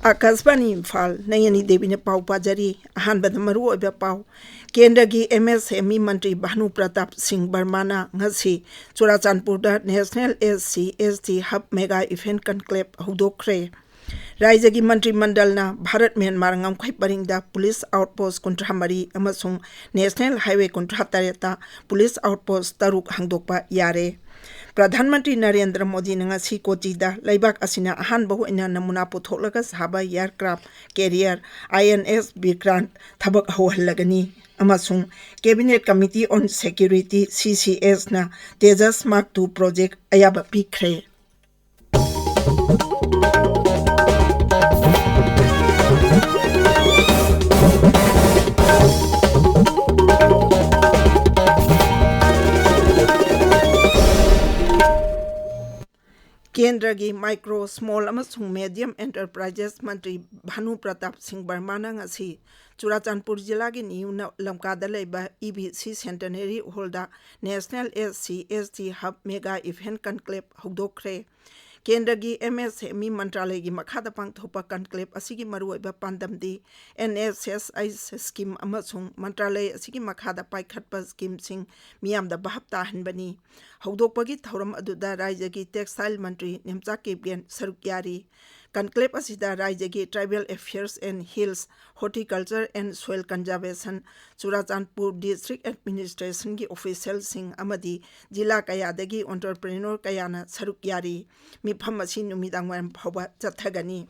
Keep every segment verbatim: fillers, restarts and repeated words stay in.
ꯑꯥꯀꯥꯁꯕꯥꯅꯤ ꯏꯝꯐꯥꯜ, ꯅꯌꯅꯤ ꯗꯦꯕꯤꯅ ꯄꯥꯎ ꯄꯥꯖꯔꯤ꯫ ꯑꯍꯥꯟꯕꯗ ꯃꯔꯨꯑꯣꯏꯕ ꯄꯥꯎ꯫ ꯀꯦꯟꯗ꯭ꯔꯒꯤ ꯑꯦꯝ ꯑꯦꯁ ꯑꯦꯝ ꯏ ꯃꯟꯇ꯭ꯔꯤ ꯚꯥꯅꯨ ꯄ꯭ꯔꯇꯥꯞ ꯁꯤꯡ ꯕꯔꯃꯥꯅ ꯉꯁꯤ ꯆꯨꯔꯥꯆꯥꯟꯄꯨꯔꯗ national S C S T ꯍꯕ ꯃꯦꯒꯥ ꯏꯚꯦꯟꯠ ꯀꯟꯀ꯭ꯂꯦꯕ ꯍꯧꯗꯣꯛꯈ꯭ꯔꯦ꯫ ꯔꯥꯖ꯭ꯌꯒꯤ ꯃꯟꯇ꯭ꯔꯤ ꯃꯟꯗꯜꯅ ꯚꯥꯔꯠ ꯃ꯭ꯌꯥꯟꯃꯥꯔ ꯉꯝꯈꯩ ꯄꯔꯤꯡꯗ ꯄꯨꯂꯤꯁ ꯑꯥꯎꯠꯄꯣꯁ꯭ꯠ ꯀꯨꯟꯊ꯭ꯔꯥ ꯃꯔꯤ ꯑꯃꯁꯨꯡ ꯅꯦꯁꯅꯦꯜ ꯍꯥꯏꯋꯦ ꯀꯨꯟꯊ꯭ꯔꯥ ꯇꯔꯦꯠꯇ ꯄꯨꯂꯤꯁ ꯑꯥꯎꯠꯄꯣꯁ꯭ꯠ ꯇꯔꯨꯛ ꯍꯥꯡꯗꯣꯛꯄ ꯌꯥꯔꯦ꯫ ꯄ꯭ꯔꯙꯥꯟ ꯃꯟꯇ꯭ꯔꯤ ꯅꯔꯦꯟꯗ꯭ꯔ ꯃꯣꯗꯤꯅ ꯉꯁꯤ ꯀꯣꯆꯤꯗ ꯂꯩꯕꯥꯛ ꯑꯁꯤꯅ ꯑꯍꯥꯟꯕ ꯑꯣꯏꯅ ꯅꯃꯨꯅꯥ ꯄꯨꯊꯣꯛꯂꯒ ꯁꯥꯕ ꯑꯦꯌꯔꯀ꯭ꯔꯥꯐ ꯀꯦꯔꯤꯌꯔ ꯑꯥꯏ ꯑꯦꯟ ꯑꯦꯁ ꯕꯤꯀ꯭ꯔꯥꯟꯠ ꯊꯕꯛ ꯍꯧꯍꯜꯂꯒꯅꯤ ꯑꯃꯁꯨꯡ Cabinet Committee on Security, ꯁꯤ ꯁꯤ ꯑꯦꯁꯅ ꯇꯦꯖꯁ ꯃꯥꯔꯛ ꯇꯨ ꯄ꯭ꯔꯣꯖꯦꯛ ꯑꯌꯥꯕ ꯄꯤꯈ꯭ꯔꯦ꯫ ꯀꯦꯟꯗ꯭ꯔꯒꯤ ꯃꯥꯏꯀ꯭ꯔꯣ, ꯁ꯭ꯃꯣꯜ ꯑꯃꯁꯨꯡ ꯃꯦꯗꯤꯌꯝ ꯑꯦꯟꯇꯔꯄ꯭ꯔꯥꯏꯖꯦꯁ ꯃꯟꯇ꯭ꯔꯤ ꯚꯥꯅꯨ ꯄ꯭ꯔꯇꯥꯞ ꯁꯤꯡ ꯕꯔꯃꯥꯅ ꯉꯁꯤ ꯆꯨꯔꯥꯆꯥꯟꯄꯨꯔ ꯖꯤꯂꯥꯒꯤ ꯅ꯭ꯌꯨ ꯅ-, ꯂꯝꯀꯥꯗ ꯂꯩꯕ ꯏ ꯕꯤ ꯁꯤ ꯁꯦꯟꯇꯅꯦꯔꯤ ꯍꯣꯜꯗ national S C S T ꯍꯕ ꯃꯦꯒꯥ ꯏꯚꯦꯟꯠ ꯀꯟꯀ꯭ꯂꯦꯕ ꯍꯧꯗꯣꯛꯈ꯭ꯔꯦ꯫ ꯀꯦꯟꯗ꯭ꯔꯒꯤ ꯑꯦꯝ ꯑꯦꯁ ꯑꯦꯝ ꯏ ꯃꯟꯇ꯭ꯔꯥꯂꯌꯒꯤ ꯃꯈꯥꯗ ꯄꯥꯡꯊꯣꯛꯄ ꯀꯟꯀ꯭ꯂꯦꯕ ꯑꯁꯤꯒꯤ ꯃꯔꯨꯑꯣꯏꯕ ꯄꯥꯟꯗꯝꯗꯤ and S S I scheme ꯑꯃꯁꯨꯡ ꯃꯟꯇ꯭ꯔꯥꯂꯌ ꯑꯁꯤꯒꯤ ꯃꯈꯥꯗ ꯄꯥꯏꯈꯠꯄ ꯁ꯭ꯀꯤꯝꯁꯤꯡ ꯃꯤꯌꯥꯝꯗ ꯚꯥꯞ ꯇꯥꯍꯟꯕꯅꯤ꯫ ꯍꯧꯗꯣꯛꯄꯒꯤ ꯊꯧꯔꯝ ꯑꯗꯨꯗ ꯔꯥꯖ꯭ꯌꯒꯤ ꯇꯦꯛꯁꯇꯥꯏꯜ ꯃꯟꯇ꯭ꯔꯤ ꯅꯦꯝꯆꯥ ꯀꯤꯞꯒꯦꯟ ꯁꯔꯨꯛ ꯌꯥꯔꯤ꯫ ꯀꯟꯀ꯭ꯂꯦꯕ ꯑꯁꯤꯗ ꯔꯥꯖ꯭ꯌꯒꯤ Tribal Affairs and Hills, Horticulture and Soil Conservation, Churachandpur district ꯑꯦꯗꯃꯤꯅꯤꯁꯇ꯭ꯔꯦꯁꯟꯒꯤ ꯑꯣꯐꯤꯁꯤꯌꯦꯜꯁꯤꯡ ꯑꯃꯗꯤ ꯖꯤꯂꯥ ꯀꯌꯥꯗꯒꯤ ꯑꯣꯟꯇꯔꯄ꯭ꯔꯦꯅꯔ ꯀꯌꯥꯅ ꯁꯔꯨꯛ ꯌꯥꯔꯤ꯫ ꯃꯤꯐꯝ ꯑꯁꯤ ꯅꯨꯃꯤꯗꯥꯡꯋꯥꯏꯔꯝ ꯐꯥꯎꯕ ꯆꯠꯊꯒꯅꯤ꯫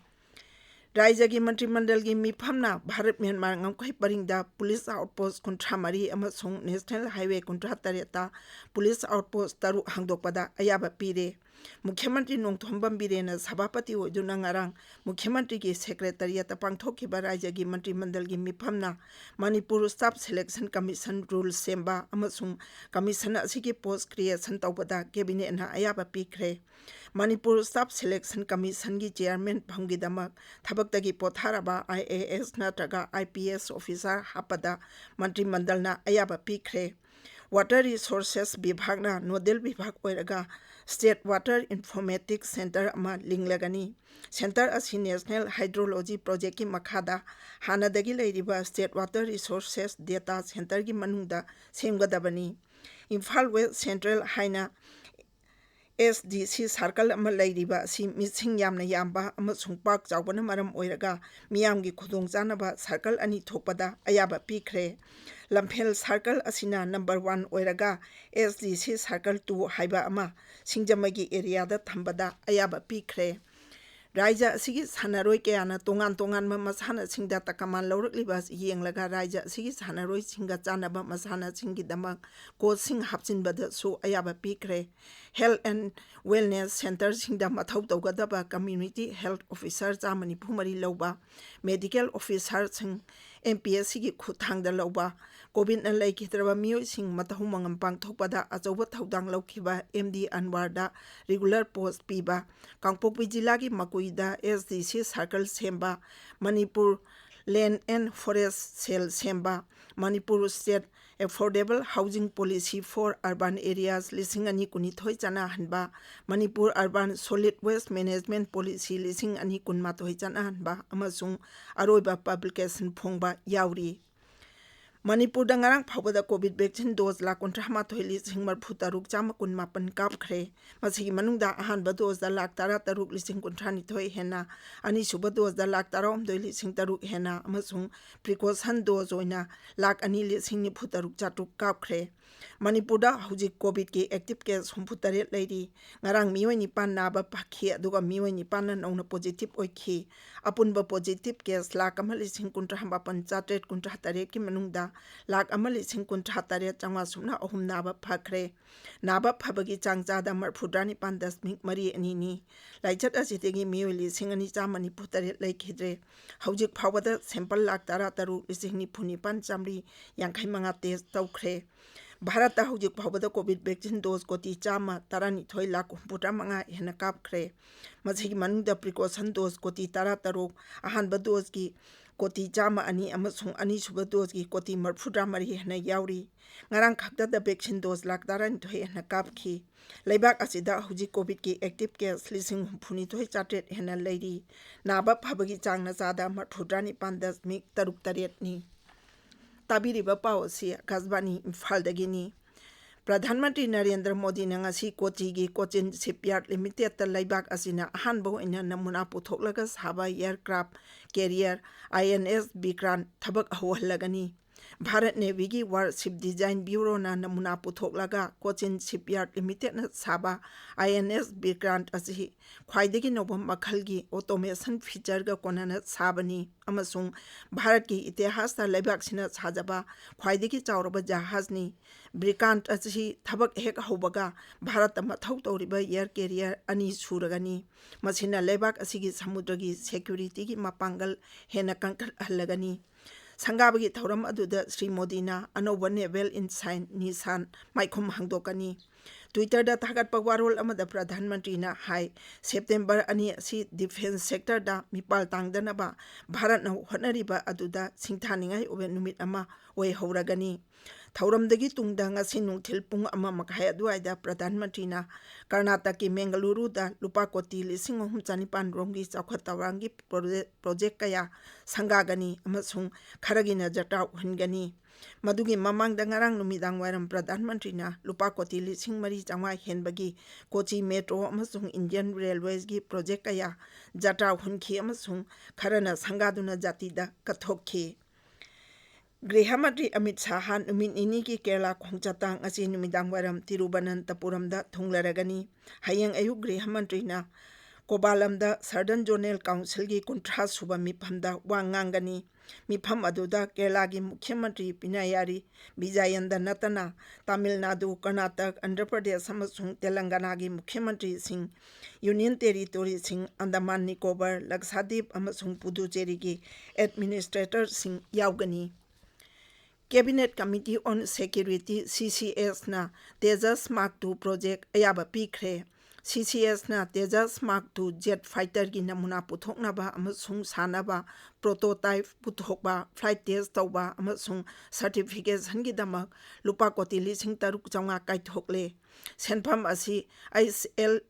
ꯔꯥꯖ꯭ꯌꯒꯤ ꯃꯟꯇ꯭ꯔꯤ ꯃꯟꯗꯜꯒꯤ ꯃꯤꯐꯝꯅ ꯚꯥꯔꯠ ꯃ꯭ꯌꯥꯟꯃꯥꯔ ꯉꯝꯈꯩ ꯄꯔꯤꯡꯗ ꯄꯨꯂꯤꯁ ꯑꯥꯎꯠꯄꯣꯁ꯭ꯠ ꯀꯨꯟꯊ꯭ꯔꯥ ꯃꯔꯤ ꯑꯃꯁꯨꯡ ꯅꯦꯁꯅꯦꯜ ꯍꯥꯏꯋꯦ ꯀꯨꯟꯊ꯭ꯔꯥ ꯇꯔꯦꯠꯇ ꯄꯨꯂꯤꯁ ꯑꯥꯎꯠꯄꯣꯁ꯭ꯠ ꯇꯔꯨꯛ ꯍꯥꯡꯗꯣꯛꯄꯗ ꯑꯌꯥꯕ ꯄꯤꯔꯦ꯫ ꯃꯨꯈ꯭ꯌ ꯃꯟꯇ꯭ꯔꯤ ꯅꯣꯡꯊꯣꯝꯕꯝ ꯕꯤꯔꯦꯟꯅ ꯁꯚꯥꯄꯇꯤ ꯑꯣꯏꯗꯨꯅ ꯉꯔꯥꯡ ꯃꯨꯈ꯭ꯌ ꯃꯟꯇ꯭ꯔꯤꯒꯤ ꯁꯦꯀ꯭ꯔꯦꯇꯔꯤꯌꯦꯠꯇ ꯄꯥꯡꯊꯣꯛꯈꯤꯕ ꯔꯥꯖ꯭ꯌꯒꯤ ꯃꯟꯇ꯭ꯔꯤ ꯃꯟꯗꯜꯒꯤ ꯃꯤꯐꯝꯅ Manipur staff selection commission rule ꯁꯦꯝꯕ ꯑꯃꯁꯨꯡ ꯀꯃꯤꯁꯟ ꯑꯁꯤꯒꯤ ꯄꯣꯁ꯭ꯠ ꯀ꯭ꯔꯤꯌꯦꯁꯟ ꯇꯧꯕꯗ ꯀꯦꯕꯤꯅꯦꯠꯅ ꯑꯌꯥꯕ ꯄꯤꯈ꯭ꯔꯦ꯫ ꯃꯅꯤꯄꯨꯔ ꯁ꯭ꯇꯥꯐ ꯁꯦꯂꯦꯛꯁꯟ ꯀꯃꯤꯁꯟꯒꯤ ꯆꯦꯌꯔꯃꯦꯟ ꯐꯝꯒꯤꯗꯃꯛ ꯊꯕꯛꯇꯒꯤ ꯄꯣꯊꯥꯔꯕ ꯑꯥꯏ ꯑꯦ ꯑꯦꯁ ꯅꯠꯇ꯭ꯔꯒ ꯑꯥꯏ ꯄꯤ ꯑꯦꯁ ꯑꯣꯐꯤꯁꯥꯔ ꯍꯥꯞꯄꯗ ꯃꯟꯇ꯭ꯔꯤ ꯃꯟꯗꯜꯅ ꯑꯌꯥꯕ ꯄꯤꯈ꯭ꯔꯦ꯫ Water Resources ꯕꯤꯚꯥꯒꯅ nodal ꯕꯤꯚꯥꯒ ꯑꯣꯏꯔꯒ State Water Informatics Centre ꯑꯃ ꯂꯤꯡꯂꯒꯅꯤ꯫ Centre ꯑꯁꯤ National Hydrology Projectꯀꯤ ꯃꯈꯥꯗ ꯍꯥꯟꯅꯗꯒꯤ ꯂꯩꯔꯤꯕ State Water Resources Data Centreꯒꯤ ꯃꯅꯨꯡꯗ ꯁꯦꯝꯒꯗꯕꯅꯤ꯫ ꯏꯝꯐꯥꯜ West Central ꯍꯥꯏꯅ S D C circle ꯑꯃ ꯂꯩꯔꯤꯕ ꯑꯁꯤ ꯃꯤꯁꯤꯡ ꯌꯥꯝꯅ ꯌꯥꯝꯕ ꯑꯃꯁꯨꯡ ꯄꯥꯛ ꯆꯥꯎꯕꯅ ꯃꯔꯝ ꯑꯣꯏꯔꯒ ꯃꯤꯌꯥꯝꯒꯤ ꯈꯨꯗꯣꯡꯆꯥꯅꯕ circle ꯑꯅꯤ ꯊꯣꯛꯄꯗ ꯑꯌꯥꯕ ꯄꯤꯈ꯭ꯔꯦ꯫ ꯂꯝꯐꯦꯜ circle ꯑꯁꯤꯅ number one ꯑꯣꯏꯔꯒ S D C circle two ꯍꯥꯏꯕ ꯑꯃ ꯁꯤꯡꯖꯃꯩꯒꯤ areaꯗ ꯊꯝꯕꯗ ꯑꯌꯥꯕ ꯄꯤꯈ꯭ꯔꯦ꯫ ꯔꯥꯏꯖ꯭ꯌ ꯑꯁꯤꯒꯤ ꯁꯥꯟꯅꯔꯣꯏ ꯀꯌꯥꯅ ꯇꯣꯉꯥꯟ ꯇꯣꯉꯥꯟꯕ ꯃꯁꯥꯟꯅꯁꯤꯡꯗ ꯇꯀꯃꯥꯟ ꯂꯧꯔꯛꯂꯤꯕ ꯑꯁꯤ ꯌꯦꯡꯂꯒ ꯔꯥꯏꯖ꯭ꯌ ꯑꯁꯤꯒꯤ ꯁꯥꯟꯅꯔꯣꯏꯁꯤꯡꯒ ꯆꯥꯟꯅꯕ ꯃꯁꯥꯟꯅꯁꯤꯡꯒꯤꯗꯃꯛ coachꯁꯤꯡ ꯍꯥꯞꯆꯤꯟꯕꯗꯁꯨ ꯑꯌꯥꯕ ꯄꯤꯈ꯭ꯔꯦ꯫ Health and Wellness Centreꯁꯤꯡꯗ ꯃꯊꯧ ꯇꯧꯒꯗꯕ Community Health Officer ꯆꯥꯝꯃ ꯅꯤꯐꯨ ꯃꯔꯤ ꯂꯧꯕ, Medical Officerꯁꯤꯡ M P S Cꯒꯤ ꯈꯨꯠꯊꯥꯡꯗ ꯂꯧꯕ, COVIDꯅ ꯂꯩꯈꯤꯗ꯭ꯔꯕ ꯃꯤꯑꯣꯏꯁꯤꯡ ꯃꯊꯧ ꯃꯉꯝ ꯄꯥꯡꯊꯣꯛꯄꯗ ꯑꯆꯧꯕ ꯊꯧꯗꯥꯡ ꯂꯧꯈꯤꯕ M D ꯑꯟꯋꯔꯗ regular post ꯄꯤꯕ, ꯀꯥꯡꯄꯣꯛꯄꯤ ꯖꯤꯂꯥꯒꯤ ꯃꯀꯨꯏꯗ S D C circle ꯁꯦꯝꯕ, Manipur Land and Forest Cell ꯁꯦꯝꯕ, Manipur State Affordable Housing Policy for Urban Areas ꯂꯤꯁꯤꯡ ꯑꯅꯤ ꯀꯨꯟꯅꯤꯊꯣꯏ ꯆꯠꯅꯍꯟꯕ, Manipur Urban Solid Waste Management Policy ꯂꯤꯁꯤꯡ ꯑꯅꯤ ꯀꯨꯟꯃꯥꯊꯣꯏ ꯆꯠꯅꯍꯟꯕ ꯑꯃꯁꯨꯡ ꯑꯔꯣꯏꯕ publication ꯐꯣꯡꯕ ꯌꯥꯎꯔꯤ꯫ ꯃꯅꯤꯄꯨꯔꯗ ꯉꯔꯥꯡ ꯐꯥꯎꯕꯗ COVID vaccine dose ꯂꯥꯈ ꯀꯨꯟꯊ꯭ꯔꯥ ꯃꯥꯊꯣꯏ ꯂꯤꯁꯤꯡ ꯃꯔꯤꯐꯨ ꯇꯔꯨꯛ ꯆꯥꯝꯃ ꯀꯨꯟ ꯃꯥꯄꯟ ꯀꯥꯞꯈ꯭ꯔꯦ꯫ ꯃꯁꯤꯒꯤ ꯃꯅꯨꯡꯗ ꯑꯍꯥꯟꯕ doseꯗ ꯂꯥꯈ ꯇꯔꯥ ꯇꯔꯨꯛ ꯂꯤꯁꯤꯡ ꯀꯨꯟꯊ꯭ꯔꯥ ꯅꯤꯊꯣꯏ ꯍꯦꯟꯅ, ꯑꯅꯤꯁꯨꯕ doseꯗ ꯂꯥꯈ ꯇꯔꯥꯍꯨꯝꯗꯣꯏ ꯂꯤꯁꯤꯡ ꯇꯔꯨꯛ ꯍꯦꯟꯅ ꯑꯃꯁꯨꯡ precaution dose ꯑꯣꯏꯅ ꯂꯥꯈ ꯑꯅꯤ ꯂꯤꯁꯤꯡ ꯅꯤꯐꯨ ꯇꯔꯨꯛ ꯆꯥꯇ꯭ꯔꯨꯛ ꯀꯥꯞꯈ꯭ꯔꯦ꯫ ꯃꯅꯤꯄꯨꯔꯗ ꯍꯧꯖꯤꯛ COVIDꯀꯤ active case ꯍꯨꯝꯐꯨ ꯇꯔꯦꯠ ꯂꯩꯔꯤ꯫ ꯉꯔꯥꯡ ꯃꯤꯑꯣꯏ ꯅꯤꯄꯥꯟ ꯅꯥꯕ ꯐꯈꯤ, ꯑꯗꯨꯒ ꯃꯤꯑꯣꯏ ꯅꯤꯄꯥꯟꯅ ꯅꯧꯅ positive ꯑꯣꯏꯈꯤ꯫ ꯑꯄꯨꯟꯕ positive case ꯂꯥꯈ ꯑꯃ ꯂꯤꯁꯤꯡ ꯀꯨꯟꯊ꯭ꯔꯥ ꯃꯥꯄꯟ ꯆꯥꯇ꯭ꯔꯦꯠ ꯀꯨꯟꯊ꯭ꯔꯥ ꯇꯔꯦꯠꯀꯤ ꯃꯅꯨꯡꯗ ꯂꯥꯈ ꯑꯃ ꯂꯤꯁꯤꯡ ꯀꯨꯟꯊ꯭ꯔꯥ ꯇꯔꯦꯠ ꯆꯥꯝꯃꯉꯥ ꯁꯨꯞꯅ ꯑꯍꯨꯝ ꯅꯥꯕ ꯐꯈ꯭ꯔꯦ꯫ ꯅꯥꯕ ꯐꯕꯒꯤ ꯆꯥꯡ ꯆꯥꯗ ꯃꯔꯤꯐꯨꯇꯔꯥ ꯅꯤꯄꯥꯟ ꯗꯁꯃꯤꯛ ꯃꯔꯤ ꯑꯅꯤꯅꯤ꯫ ꯂꯥꯏꯆꯠ ꯑꯁꯤꯗꯒꯤ ꯃꯤꯑꯣꯏ ꯂꯤꯁꯤꯡ ꯑꯅꯤ ꯆꯥꯝꯃ ꯅꯤꯐꯨ ꯇꯔꯦꯠ ꯂꯩꯈꯤꯗ꯭ꯔꯦ꯫ ꯍꯧꯖꯤꯛ ꯐꯥꯎꯕꯗ sample ꯂꯥꯈ ꯇꯔꯥ ꯇꯔꯨꯛ ꯂꯤꯁꯤꯡ ꯅꯤꯐꯨ ꯅꯤꯄꯥꯟ ꯆꯥꯝꯃꯔꯤ ꯌꯥꯡꯈꯩ ꯃꯉꯥ test ꯇꯧꯈ꯭ꯔꯦ꯫ ꯚꯥꯔꯠꯇ ꯍꯧꯖꯤꯛ ꯐꯥꯎꯕꯗ COVID vaccine dose ꯀꯣꯇꯤ ꯆꯥꯝꯃ ꯇꯔꯥꯅꯤꯊꯣꯏ ꯂꯥꯈ ꯍꯨꯝꯐꯨꯇꯔꯥ ꯃꯉꯥ ꯍꯦꯟꯅ ꯀꯥꯞꯈ꯭ꯔꯦ꯫ ꯃꯁꯤꯒꯤ ꯃꯅꯨꯡꯗ precaution dose ꯀꯣꯇꯤ ꯇꯔꯥꯇꯔꯨꯛ, ꯑꯍꯥꯟꯕ doseꯀꯤ ꯀꯣꯇꯤ ꯆꯥꯝꯃ ꯑꯅꯤ ꯑꯃꯁꯨꯡ ꯑꯅꯤꯁꯨꯕ doseꯀꯤ ꯀꯣꯇꯤ ꯃꯔꯤꯐꯨꯇꯔꯥ ꯃꯔꯤ ꯍꯦꯟꯅ ꯌꯥꯎꯔꯤ꯫ ꯉꯔꯥꯡ ꯈꯛꯇꯗ vaccine dose ꯂꯥꯈ ꯇꯔꯥꯅꯤꯊꯣꯏ ꯍꯦꯟꯅ ꯀꯥꯞꯈꯤ꯫ ꯂꯩꯕꯥꯛ ꯑꯁꯤꯗ ꯍꯧꯖꯤꯛ COVIDꯀꯤ active case ꯂꯤꯁꯤꯡ ꯍꯨꯝꯐꯨꯅꯤꯊꯣꯏ ꯆꯥꯇ꯭ꯔꯦꯠ ꯍꯦꯟꯅ ꯂꯩꯔꯤ꯫ ꯅꯥꯕ ꯐꯕꯒꯤ ꯆꯥꯡꯅ ꯆꯥꯗ ꯃꯔꯤꯐꯨꯇꯔꯥꯅꯤꯄꯥꯟ ꯗꯁꯃꯤꯛ ꯇꯔꯨꯛ ꯇꯔꯦꯠꯅꯤ꯫ ꯇꯥꯕꯤꯔꯤꯕ ꯄꯥꯎ ꯑꯁꯤ ꯑꯀꯥꯁꯕꯥꯅꯤ ꯏꯝꯐꯥꯜꯗꯒꯤꯅꯤ꯫ ꯄ꯭ꯔꯙꯥꯟ ꯃꯟꯇ꯭ꯔꯤ ꯅꯔꯦꯟꯗ꯭ꯔ ꯃꯣꯗꯤꯅ ꯉꯁꯤ ꯀꯣꯆꯤꯒꯤ ꯀꯣꯆꯤꯟ ꯁꯤꯞꯌꯥꯔꯗ ꯂꯤꯃꯤꯇꯦꯗꯇ ꯂꯩꯕꯥꯛ ꯑꯁꯤꯅ ꯑꯍꯥꯟꯕ ꯑꯣꯏꯅ ꯅꯃꯨꯅꯥ ꯄꯨꯊꯣꯛꯂꯒ ꯁꯥꯕ aircraft carrier INS Vikrant ꯊꯕꯛ ꯍꯧꯍꯜꯂꯒꯅꯤ꯫ ꯚꯥꯔꯠ ꯅꯦꯚꯤꯒꯤ Warship Design Bureauꯅ ꯅꯃꯨꯅꯥ ꯄꯨꯊꯣꯛꯂꯒ ꯀꯣꯆꯤꯟ ꯁꯤꯞꯌꯥꯔꯗ ꯂꯤꯃꯤꯇꯦꯗꯅ ꯁꯥꯕ INS Vikrant ꯑꯁꯤ ꯈ꯭ꯋꯥꯏꯗꯒꯤ ꯅꯧꯕ ꯃꯈꯜꯒꯤ automation featureꯒ ꯀꯣꯟꯅꯅ ꯁꯥꯕꯅꯤ ꯑꯃꯁꯨꯡ ꯚꯥꯔꯠꯀꯤ ꯏꯇꯤꯍꯥꯁꯇ ꯂꯩꯕꯥꯛꯁꯤꯅ ꯁꯥꯖꯕ ꯈ꯭ꯋꯥꯏꯗꯒꯤ ꯆꯥꯎꯔꯕ ꯖꯍꯥꯖꯅꯤ꯫ Vikrant ꯑꯁꯤ ꯊꯕꯛ ꯍꯦꯛ ꯍꯧꯕꯒ ꯚꯥꯔꯠꯇ ꯃꯊꯧ ꯇꯧꯔꯤꯕ air carrier ꯑꯅꯤ ꯁꯨꯔꯒꯅꯤ꯫ ꯃꯁꯤꯅ ꯂꯩꯕꯥꯛ ꯑꯁꯤꯒꯤ ꯁꯃꯨꯗ꯭ꯔꯒꯤ securityꯒꯤ ꯃꯄꯥꯡꯒꯜ ꯍꯦꯟꯅ ꯀꯟꯈꯠꯍꯜꯂꯒꯅꯤ꯫ ꯁꯪꯒꯥꯕꯒꯤ ꯊꯧꯔꯝ ꯑꯗꯨꯗ ꯁ꯭ꯔꯤ ꯃꯣꯗꯤꯅ ꯑꯅꯧꯕ naval ensign ꯅꯤꯁꯥꯟ ꯃꯥꯏꯈꯨꯝ ꯍꯥꯡꯗꯣꯛꯀꯅꯤ꯫ Twitterꯗ ꯊꯥꯒꯠꯄ ꯋꯥꯔꯣꯜ ꯑꯃꯗ ꯄ꯭ꯔꯙꯥꯟ ꯃꯟꯇ꯭ꯔꯤꯅ ꯍꯥꯏ, ꯁꯦꯞꯇꯦꯝꯕꯔ ꯑꯅꯤ ꯑꯁꯤ defence sectorꯗ ꯃꯤꯄꯥꯜ ꯇꯥꯡꯗꯅꯕ ꯚꯥꯔꯠꯅ ꯍꯣꯠꯅꯔꯤꯕ ꯑꯗꯨꯗ ꯁꯤꯡꯊꯥꯅꯤꯡꯉꯥꯏ ꯑꯣꯏꯕ ꯅꯨꯃꯤꯠ ꯑꯃ ꯑꯣꯏꯍꯧꯔꯒꯅꯤ꯫ ꯊꯧꯔꯝꯗꯒꯤ ꯇꯨꯡꯗ ꯉꯁꯤ ꯅꯨꯡꯊꯤꯜ ꯄꯨꯡ ꯑꯃ ꯃꯈꯥꯏ ꯑꯗꯨꯋꯥꯏꯗ ꯄ꯭ꯔꯙꯥꯟ ꯃꯟꯇ꯭ꯔꯤꯅ ꯀꯔꯅꯥꯇꯀꯀꯤ ꯃꯦꯡꯒꯂꯨꯔꯨꯗ ꯂꯨꯄꯥ ꯀꯣꯇꯤ ꯂꯤꯁꯤꯡ ꯑꯍꯨꯝ ꯆꯅꯤꯄꯥꯟ ꯔꯣꯝꯒꯤ ꯆꯥꯎꯈꯠ ꯊꯧꯔꯥꯡꯒꯤ ꯄ꯭ꯔꯣꯖꯦ-, project ꯀꯌꯥ ꯁꯪꯒꯥꯒꯅꯤ ꯑꯃꯁꯨꯡ ꯈꯔꯒꯤꯅ ꯖꯇ꯭ꯔꯥ ꯎꯍꯟꯒꯅꯤ꯫ ꯃꯗꯨꯒꯤ ꯃꯃꯥꯡꯗ ꯉꯔꯥꯡ ꯅꯨꯃꯤꯗꯥꯡ ꯋꯥꯏꯔꯝ ꯄ꯭ꯔꯙꯥꯟ ꯃꯟꯇ꯭ꯔꯤꯅ ꯂꯨꯄꯥ ꯀꯣꯇꯤ ꯂꯤꯁꯤꯡ ꯃꯔꯤ ꯆꯥꯝꯃꯉꯥ ꯍꯦꯟꯕꯒꯤ ꯀꯣꯆꯤ ꯃꯦꯇ꯭ꯔꯣ ꯑꯃꯁꯨꯡ Indian Railwaysꯀꯤ project ꯀꯌꯥ ꯖꯇ꯭ꯔꯥ ꯍꯨꯟꯈꯤ ꯑꯃꯁꯨꯡ ꯈꯔꯅ ꯁꯪꯒꯥꯗꯨꯅ ꯖꯥꯇꯤꯗ ꯀꯠꯊꯣꯛꯈꯤ꯫ ꯒ꯭ꯔꯤꯍ ꯃꯟꯇ꯭ꯔꯤ ꯑꯃꯤꯠ ꯁꯥꯍ ꯅꯨꯃꯤꯠ ꯅꯤꯅꯤꯒꯤ ꯀꯦꯔꯂꯥ ꯈꯣꯡꯆꯠꯇ ꯉꯁꯤ ꯅꯨꯃꯤꯗꯥꯡ ꯋꯥꯏꯔꯝ ꯇꯤꯔꯨꯕꯅꯟꯇꯄꯨꯔꯝꯗ ꯊꯨꯡꯂꯔꯒꯅꯤ꯫ ꯍꯌꯦꯡ ꯑꯌꯨꯛ ꯒ꯭ꯔꯤꯍ ꯃꯟꯇ꯭ꯔꯤꯅ ꯀꯣꯕꯥꯂꯝꯗ Southern Zonal Councilꯒꯤ ꯀꯨꯟꯊ꯭ꯔꯥ ꯁꯨꯕ ꯃꯤꯐꯝꯗ ꯋꯥ ꯉꯥꯡꯒꯅꯤ꯫ ꯃꯤꯐꯝ ꯑꯗꯨꯗ ꯀꯦꯔꯂꯥꯒꯤ ꯃꯨꯈ꯭ꯌ ꯃꯟꯇ꯭ꯔꯤ ꯄꯤꯅꯌꯥꯔꯤ ꯕꯤꯖꯌꯟꯗ ꯅꯠꯇꯅ ꯇꯥꯃꯤꯜ ꯅꯥꯗꯨ, ꯀꯔꯅꯥꯇꯛ, ꯑꯟꯙ꯭ꯔ ꯄ꯭ꯔꯗꯦꯁ ꯑꯃꯁꯨꯡ ꯇꯦꯂꯪꯒꯅꯥꯒꯤ ꯃꯨꯈ꯭ꯌ ꯃꯟꯇ꯭ꯔꯤꯁꯤꯡ, Union Territoryꯁꯤꯡ, ꯑꯟꯗꯃꯥꯟ ꯅꯤꯀꯣꯕꯔ, ꯂꯛꯁꯥꯗꯤꯞ ꯑꯃꯁꯨꯡ ꯄꯨꯗꯨꯆꯦꯔꯤꯒꯤ administratorꯁꯤꯡ ꯌꯥꯎꯒꯅꯤ꯫ Cabinet Committee on Security, C C S, ꯅ Tejas Mark two project ꯑꯌꯥꯕ ꯄꯤꯈ꯭ꯔꯦ꯫ C C S ꯅ Tejas Mark two jet fighter ꯒꯤ ꯅꯃꯨꯅꯥ ꯄꯨꯊꯣꯛꯅꯕ ꯑꯃꯁꯨꯡ ꯁꯥꯅꯕ, prototype ꯄꯨꯊꯣꯛꯄ, flight test ꯇꯧꯕ ꯑꯃꯁꯨꯡ certification ꯒꯤꯗꯃꯛ ꯂꯨꯄꯥ ꯀꯣꯇꯤ ꯂꯤꯁꯤꯡ ꯇꯔꯨꯛ ꯆꯥꯝꯃꯉꯥ ꯀꯥꯏꯊꯣꯛꯂꯦ꯫ ꯁꯦꯟꯐꯝ ꯑꯁꯤ H A L,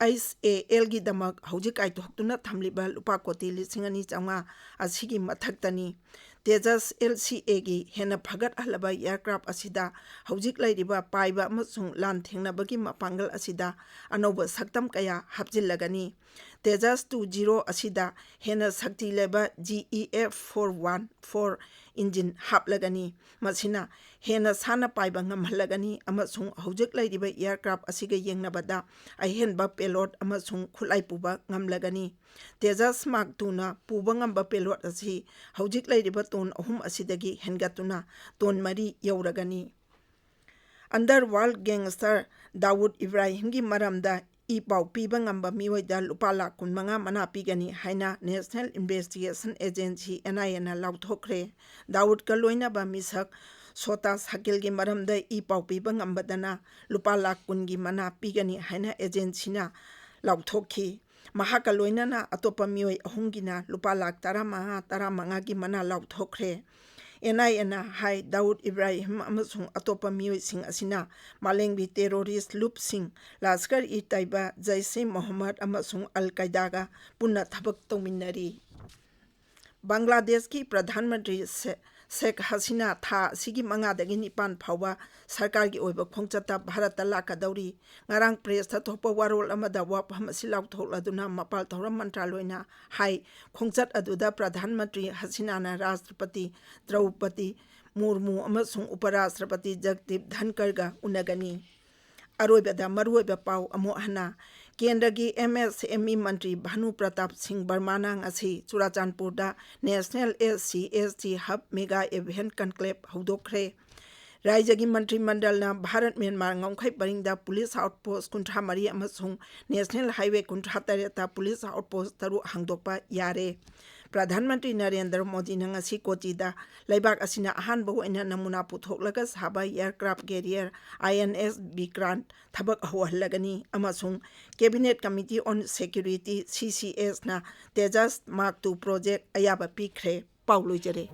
H A L ꯒꯤꯗꯃꯛ ꯍꯧꯖꯤꯛ ꯀꯥꯏꯊꯣꯛꯇꯨꯅ ꯊꯝꯂꯤꯕ ꯂꯨꯄꯥ ꯀꯣꯇꯤ ꯂꯤꯁꯤꯡ ꯑꯅꯤ ꯆꯥꯝꯃꯉꯥ ꯑꯁꯤꯒꯤ ꯃꯊꯛꯇꯅꯤ꯫ Tejas L C A ꯒꯤ ꯍꯦꯟꯅ ꯐꯒꯠꯍꯜꯂꯕ aircraft ꯑꯁꯤꯗ ꯍꯧꯖꯤꯛ ꯂꯩꯔꯤꯕ ꯄꯥꯏꯕ ꯑꯃꯁꯨꯡ ꯂꯥꯟ ꯊꯦꯡꯅꯕꯒꯤ ꯃꯄꯥꯡꯒꯜ ꯑꯁꯤꯗ ꯑꯅꯧꯕ ꯁꯛꯇꯝ ꯀꯌꯥ ꯍꯥꯞꯆꯤꯜꯂꯒꯅꯤ꯫ Tejas two zero ꯑꯁꯤꯗ ꯍꯦꯟꯅ ꯁꯛꯇꯤ ꯂꯩꯕ G E F four one four engine ꯍꯥꯞꯂꯒꯅꯤ꯫ ꯃꯁꯤꯅ ꯍꯦꯟꯅ ꯁꯥꯟꯅ ꯄꯥꯏꯕ ꯉꯝꯍꯜꯂꯒꯅꯤ ꯑꯃꯁꯨꯡ ꯍꯧꯖꯤꯛ ꯂꯩꯔꯤꯕ aircraft ꯑꯁꯤꯒ ꯌꯦꯡꯅꯕꯗ ꯑꯍꯦꯟꯕ payload ꯑꯃꯁꯨꯡ ꯈꯨꯠꯂꯥꯏ ꯄꯨꯕ ꯉꯝꯂꯒꯅꯤ꯫ Tejas Mark two ꯅ ꯄꯨꯕ ꯉꯝꯕ payload ꯑꯁꯤ ꯍꯧꯖꯤꯛ ꯂꯩꯔꯤꯕ ton ꯑꯍꯨꯝ ꯑꯁꯤꯗꯒꯤ ꯍꯦꯟꯒꯠꯇꯨꯅ ton ꯃꯔꯤ ꯌꯧꯔꯒꯅꯤ꯫ Underworld gangster ꯗꯥꯎꯗ ꯏꯕ꯭ꯔꯥꯍꯤꯝꯒꯤ ꯃꯔꯝꯗ ꯏ ꯄꯥꯎ ꯄꯤꯕ ꯉꯝꯕ ꯃꯤꯑꯣꯏꯗ ꯂꯨꯄꯥ ꯂꯥꯈ ꯀꯨꯟꯃꯉꯥ ꯃꯅꯥ ꯄꯤꯒꯅꯤ ꯍꯥꯏꯅ National Investigation Agency, N I A ꯅ ꯂꯥꯎꯊꯣꯛꯈ꯭ꯔꯦ꯫ ꯗꯥꯎꯗꯀ ꯂꯣꯏꯅꯕ ꯃꯤꯁꯛ ꯁꯣꯇꯥ ꯁꯥꯀꯤꯜꯒꯤ ꯃꯔꯝꯗ ꯏ ꯄꯥꯎ ꯄꯤꯕ ꯉꯝꯕꯗꯅ ꯂꯨꯄꯥ ꯂꯥꯈ ꯀꯨꯟꯒꯤ ꯃꯅꯥ ꯄꯤꯒꯅꯤ ꯍꯥꯏꯅ agency ꯅ ꯂꯥꯎꯊꯣꯛꯈꯤ꯫ ꯃꯍꯥꯛꯀ ꯂꯣꯏꯅꯅ ꯑꯇꯣꯞꯄ ꯃꯤꯑꯣꯏ ꯑꯍꯨꯝꯒꯤꯅ ꯂꯨꯄꯥ ꯂꯥꯈ ꯇꯔꯥꯃꯉꯥ, ꯇꯔꯥꯃꯉꯥꯒꯤ ꯃꯅꯥ ꯂꯥꯎꯊꯣꯛꯈ꯭ꯔꯦ꯫ N I A ꯅ ꯍꯥꯏ, ꯗꯥꯎꯗ ꯏꯕ꯭ꯔꯥꯍꯤꯝ ꯑꯃꯁꯨꯡ ꯑꯇꯣꯞꯄ ꯃꯤꯑꯣꯏꯁꯤꯡ ꯑꯁꯤꯅ ꯃꯥꯂꯦꯝꯒꯤ terrorist ꯂꯨꯞꯁꯤꯡ ꯂꯥꯁꯀꯔ-ꯏ-ꯇꯩꯕ, ꯖꯩꯁ-ꯏ-ꯃꯣꯍꯝꯃꯗ ꯑꯃꯁꯨꯡ ꯑꯜ ꯀꯥꯏꯗꯥꯒ ꯄꯨꯟꯅ ꯊꯕꯛ ꯇꯧꯃꯤꯟꯅꯔꯤ꯫ ꯕꯪꯒ꯭ꯂꯥꯗꯦꯁꯀꯤ ꯄ꯭ꯔꯙꯥꯟ ꯃꯟꯇ꯭ꯔꯤ ꯁꯦ-, ꯁꯦꯈ ꯍꯁꯤꯅꯥ ꯊꯥ ꯑꯁꯤꯒꯤ ꯃꯉꯥꯗꯒꯤ ꯅꯤꯄꯥꯟ ꯐꯥꯎꯕ ꯁꯔꯀꯥꯔꯒꯤ ꯑꯣꯏꯕ ꯈꯣꯡꯆꯠꯇ ꯚꯥꯔꯠꯇ ꯂꯥꯛꯀꯗꯧꯔꯤ꯫ ꯉꯔꯥꯡ press ꯇ ꯊꯣꯛꯄ ꯋꯥꯔꯣꯜ ꯑꯃꯗ ꯋꯥꯐꯝ ꯑꯁꯤ ꯂꯥꯎꯊꯣꯛꯂꯗꯨꯅ ꯃꯄꯥꯜ ꯊꯧꯔꯝ ꯃꯟꯇ꯭ꯔꯥꯂꯣꯏꯅ ꯍꯥꯏ, ꯈꯣꯡꯆꯠ ꯑꯗꯨꯗ ꯄ꯭ꯔꯙꯥꯟ ꯃꯟꯇ꯭ꯔꯤ ꯍꯁꯤꯅꯥꯅ ꯔꯥꯁꯇ꯭ꯔꯄꯇꯤ ꯗ꯭ꯔꯧꯄꯗꯤ ꯃꯨꯔꯃꯨ ꯑꯃꯁꯨꯡ ꯎꯄꯔꯥꯁꯇ꯭ꯔꯄꯇꯤ ꯖꯒꯗꯤꯞ ꯙꯟꯀꯔꯒ ꯎꯅꯒꯅꯤ꯫ ꯑꯔꯣꯏꯕꯗ ꯃꯔꯨꯑꯣꯏꯕ ꯄꯥꯎ ꯑꯃꯨꯛ ꯍꯟꯅ꯫ ꯀꯦꯟꯗ꯭ꯔꯒꯤ M S M E ꯃꯟꯇ꯭ꯔꯤ ꯚꯥꯅꯨ ꯄ꯭ꯔꯇꯥꯞ ꯁꯤꯡ ꯕꯔꯃꯥꯅ ꯉꯁꯤ ꯆꯨꯔꯥꯆꯥꯟꯄꯨꯔꯗ National S C S T Hub Mega Event Conclave ꯍꯧꯗꯣꯛꯈ꯭ꯔꯦ꯫ ꯔꯥꯏꯖ꯭ꯌꯒꯤ ꯃꯟꯇ꯭ꯔꯤ ꯃꯟꯗꯜꯅ ꯚꯥꯔꯠ ꯃ꯭ꯌꯥꯟꯃꯥꯔ ꯉꯝꯈꯩ ꯄꯔꯤꯡꯗ police outpost ꯀꯨꯟꯊ꯭ꯔꯥ ꯃꯔꯤ ꯑꯃꯁꯨꯡ National Highway ꯀꯨꯟꯊ꯭ꯔꯥ ꯇꯔꯦꯠꯇ police outpost ꯇꯔꯨꯛ ꯍꯥꯡꯗꯣꯛꯄ ꯌꯥꯔꯦ꯫ ꯄ꯭ꯔꯙꯥꯟ ꯃꯟꯇ꯭ꯔꯤ ꯅꯔꯦꯟꯗ꯭ꯔ ꯃꯣꯗꯤꯅ ꯉꯁꯤ ꯀꯣꯆꯤꯗ ꯂꯩꯕꯥꯛ ꯑꯁꯤꯅ ꯑꯍꯥꯟꯕ ꯑꯣꯏꯅ ꯅꯃꯨꯅꯥ ꯄꯨꯊꯣꯛꯂꯒ ꯁꯥꯕ aircraft carrier I N S Vikrant ꯊꯕꯛ ꯍꯧꯍꯜꯂꯒꯅꯤ ꯑꯃꯁꯨꯡ Cabinet Committee on Security, C C S, ꯅ Tejas Mark two project ꯑꯌꯥꯕ ꯄꯤꯈ꯭ꯔꯦ꯫ ꯄꯥꯎ ꯂꯣꯏꯖꯔꯦ꯫